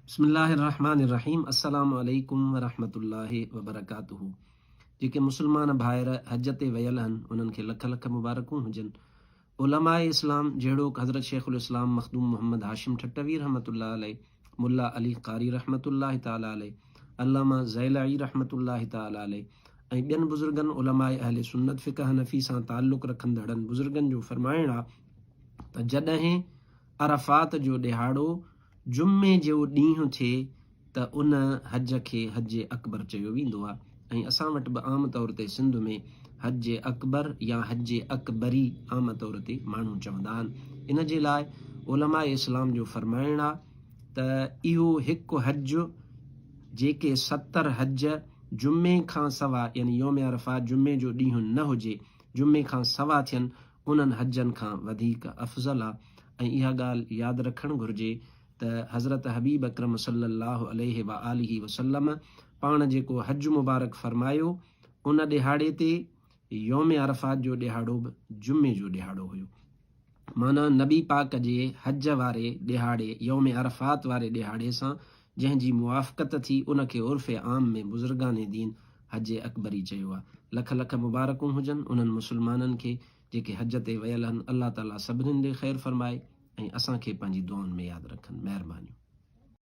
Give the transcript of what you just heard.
بسم الله الرحمٰن الرحيم السلام عليڪم ورحمة الله وبرڪاته جيڪي مسلمان ڀائر حج تي ويل هن انهن کي لک لک مبارڪون هجن علماء اسلام جهڙوڪ حضرت شيخ الاسلام مخدوم محمد هاشم ٺٽوي رحمة الله عليه ملا علي قاري رحمة الله تعالٰي عليه علامه زيلعي رحمة الله تعالٰي عليه ۽ ٻين بزرگن علماء اهل سنت فقه حنفي سان تعلق رکندڙن بزرگن جو فرمائڻ آ ته جڏهن عرفات جو ڏهاڙو جمعي جو ڏينهن ٿئي ته ان حج کي حج اڪبر چيو ويندو آهي ۽ اسان وٽ به عام طور تي سنڌ ۾ حج اڪبر يا حج اڪبري عام طور تي ماڻهو چوندا آهن. ان جي لاء علماء اسلام جو فرمائڻ آهي ته اهو هڪ حج جيڪي ستر حج جمعي کان سوا يعني يوم عرفات جمعي جو ڏينهن نه هجي جمعي کان سوا ٿين انهن حجن کان وڌيڪ افضل آ ۽ اها ڳالهه ياد رکڻ گهرجي ته حضرت حبيب اڪرم صلّي اللّٰه عليه واٰله وسلّم پاڻ جيڪو حج مبارڪ فرمايو ان ڏهاڙي تي يوم عرفات جو ڏهاڙو به جمعي جو ڏهاڙو هيو معنيٰ نبي پاڪ جي حج واري ڏهاڙي يوم عرفات واري ڏهاڙي سان جنهن جي موافقت ٿي ان کي عرف عام ۾ بزرگان دين حج اڪبري چيو آ. لک لک مبارڪون هجن انهن مسلمانن کي جيڪي حج تي ويل هن الله تعالي سڀنين ڏي خير فرمائي ۽ اسان کي پنهنجي دعائن ۾ ياد رکن مهربانيون.